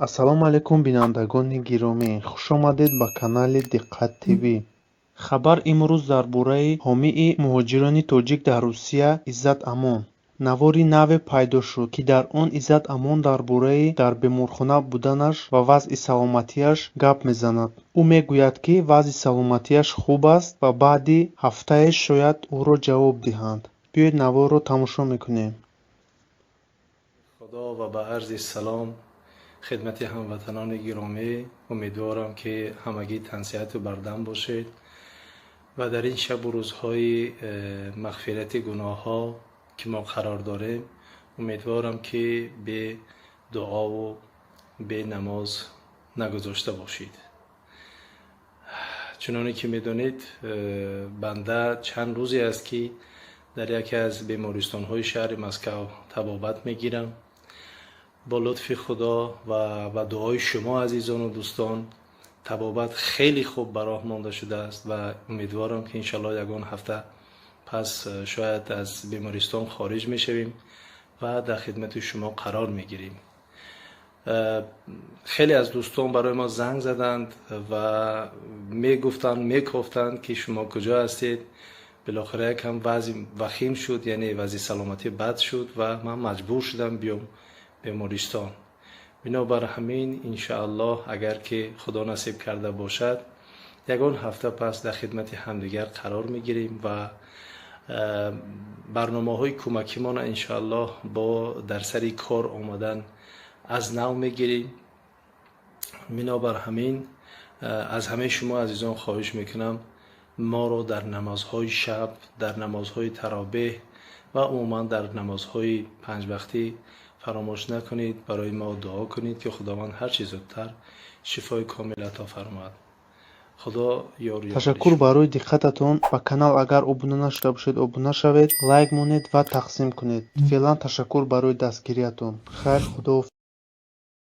Ассалому алайкум, бинандагони гиромӣ, хушомадед ба канали Диққат ТВ. Хабар имрӯз дар бораи ҳомии муҳоҷирони тоҷик дар Русия Иззат Амон. Навори наве пайдо шуд, ки дар он Иззат Амон дар бораи дар беморхона буданаш ва вазъи саломатиаш гап мезанад. Ӯ мегӯяд, ки вазъи саломатиаш хуб аст ва баъди ҳафтае шояд ӯро ҷавоб диҳанд. Биёед, наворро тамошо мекунем. Худо ва ба арзи салом хидмати ҳамватанони гиромӣ. Умедворам, ки ҳамагӣ тансиҳату бардам бошед ва дар ин шабу рӯзҳои мағфирати гуноҳҳо, ки мо қарор дорем, умедворам, ки бе дуову бе намоз нагузошта бошед. Чуноне ки медонед, банда чанд рӯзе аст, ки дар яке аз бемористонҳои шаҳри Москав табобат мегирам. Бо лутфи Худо ва ба дуои шумо, азизону дӯстон, табобат хеле хуб ба роҳ монда шудааст ва умедворам, ки иншалло ягон ҳафта пас шояд аз бемористон хориҷ мешавем ва дар хидмати шумо қарор мегирем. Хеле аз дӯстон барои мо занг заданд ва мегуфтанд, мекофтанд, ки шумо куҷо ҳастед. Билохира якам вазъи вахим шуд, яъне вазъи саломатӣ бад шуд ва ман маҷбур шудам биём бемористон. Бинобар ҳамин, иншааллоҳ, агар ки Худо насиб карда бошад, ягон ҳафта пас дар хидмати ҳамдигар қарор мегирем ва барномаҳои кӯмакимона, иншааллоҳ, бо дар сари кор омадан аз нав мегирем. Бинобар ҳамин, аз ҳамаи шумо азизон хоҳиш мекунам, моро дар намозҳои шаб, дар намозҳои таробеҳ ва умуман дар намозҳои панҷвақтӣ фаромӯш накунед, барои мо дуо кунед, ки Худованд ҳарчи зудтар шифои комил ато фармояд. Худо ёру Ташаккур барои диққататон. Ба канал агар обуна нашуда бошед, обуна шавед, лайк монед ва тақсим кунед. Феълан ташаккур барои дастгириятон. Хайр, худоҳофиз.